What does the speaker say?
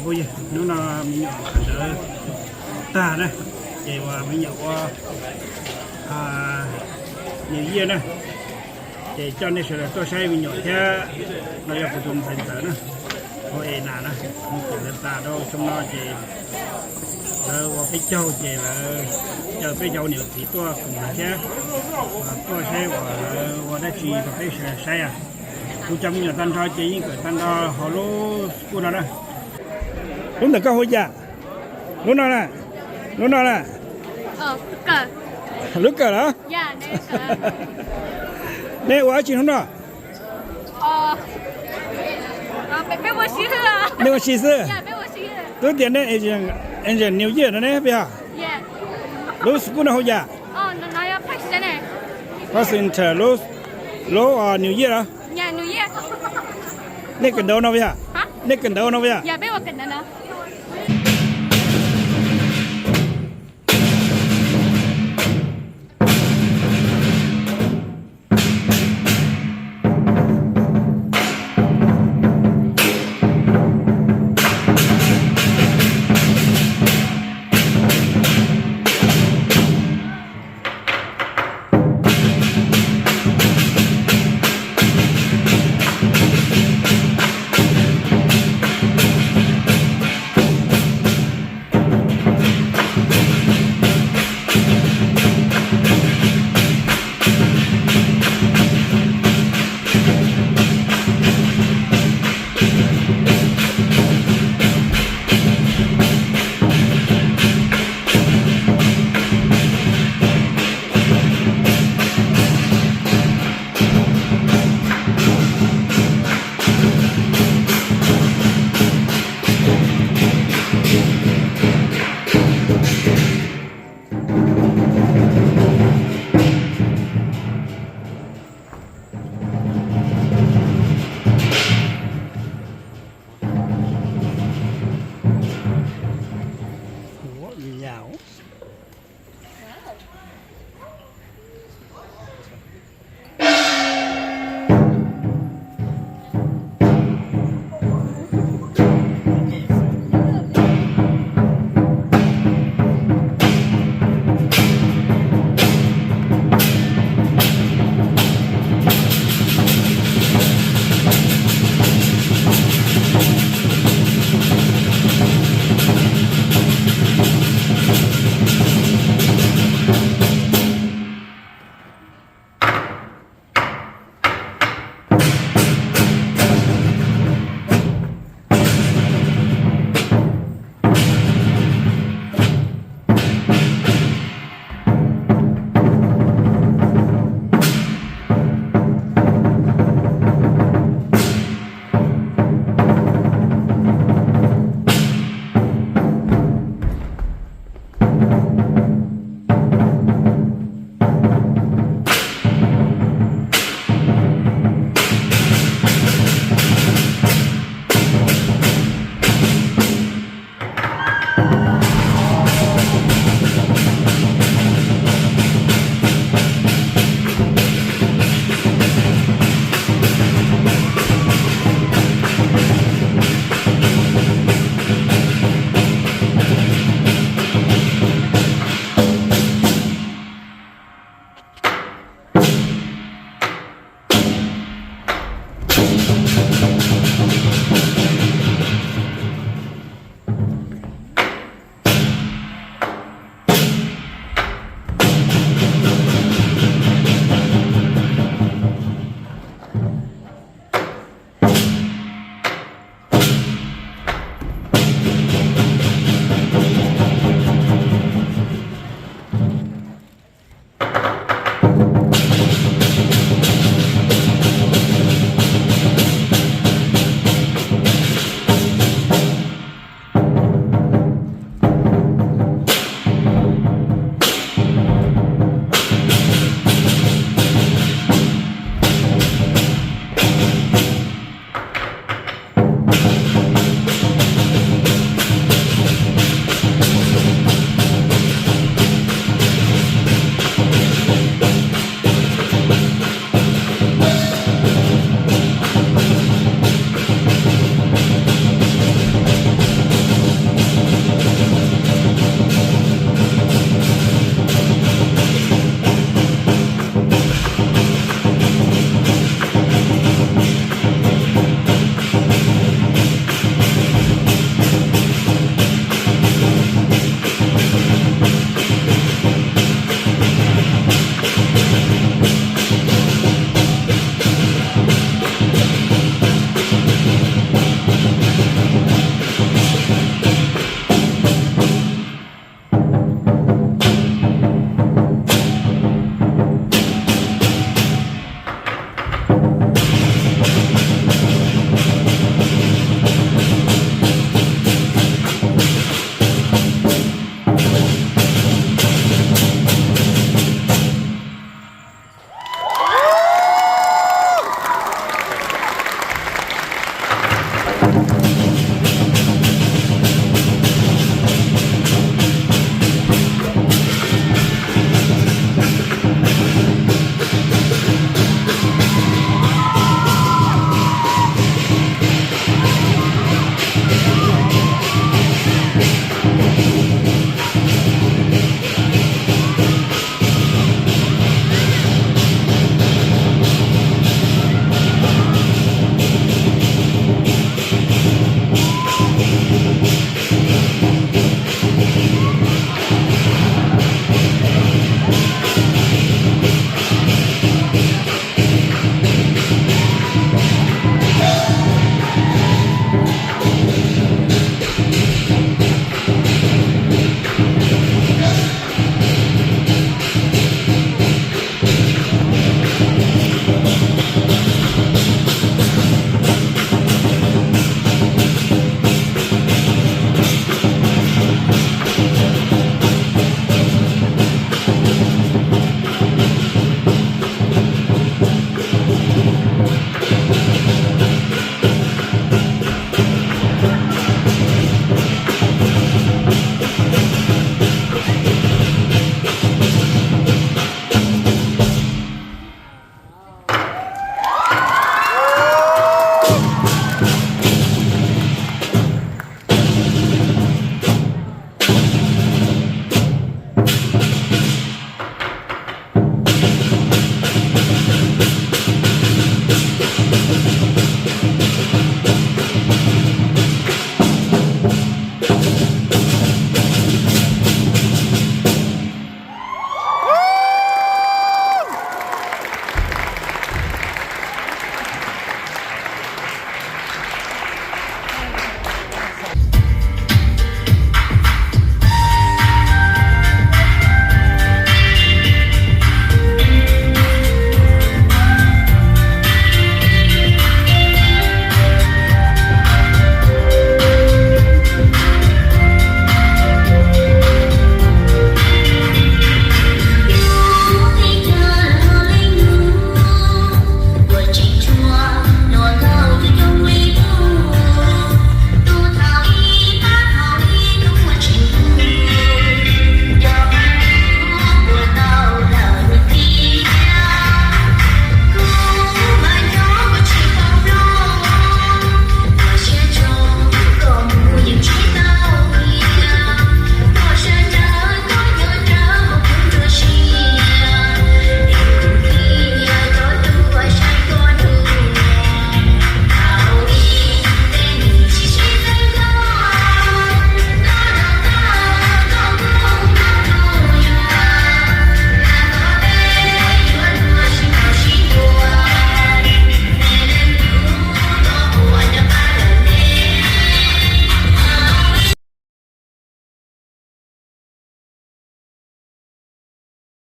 Hnub no me nyuam khav ntawv tag na, ces uas me nyuam ua New Year na, ces coj nej sawv daws tuaj saib me nyuam thiab. No yog kuv tus ntxhais ntxawm na, hu Es Nas na, me nyuam khav ntawv tas rau xyoo no ces lawv ua peb caug ces lawv caw peb cov ua niam txiv tuaj koom lawv thiab, tuaj saib uas lawv ua dab tsi rau peb sawv daws saib. Kuv cov me nyuam tag nrho ces yeej kawm tag nrho hauv lub school no na. Lub ntawm koj hu cas? Lub no na? Lub no na? Lub kawm los? Nej ua dab tsi hnub no? Nej ua si xwb. Twb tias nej Asian New Year no ne, puas yog? Lub school no hu cas? Parsonage, lub, lub New Year los? Nej kawm ntawv no puas yog? Nej kawm ntawv no puas yog?